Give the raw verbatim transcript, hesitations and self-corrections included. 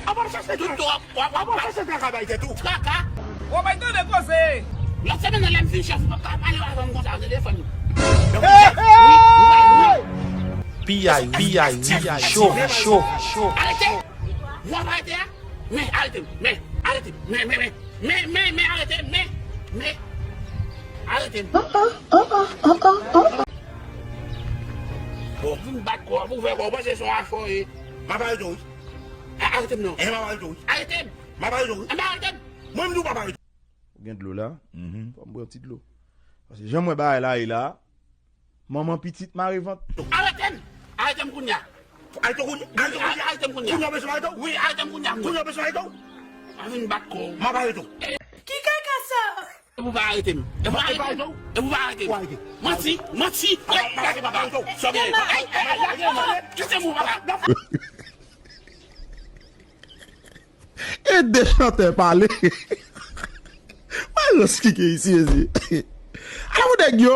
Apa w chache tout w ap w ap w ap chache traka bay tèt ou. Traka. Ou bay tande koze. Lòt semèn nan lè m fin chèf ou p ap ka pale avè m konsa nan telefòn. Piyay, piyay, piyay, cho, cho, cho. Arete. W ap arete a? Men arete m. Men arete m. Men men men men men men arete m. Men men arete m. Bon, vin bat kò ap ouvè kò w panse se yon afò ye. M ap arete w wi. Arete m non. M ap arete w wi. Arete m. M ap arete w wi. M ap arete m. Mwen m di w m ap arete w. Ou gen dlo la? Fò m pran ti dlo. Paske jan m wè bagay la ye la, manman pitit mare vant. Arete m! Arete m kounye a! Arete w kounye a! Arete w kounye a! Arete m kounye a! Kounye a w bezwen arete w? Wi, arete m kounye a! Kounye a w bezwen arete w? Pa vin bat kò w. M ap arete w. Ki kaka sa? Epi w pa arete m. Epi w pa arete m. Epi w pa arete m. Manti! Manti! Manti! Kite m ou papa! E de chantè pale. Malòs ki gen isi, mezye. Ala pou nèg yo.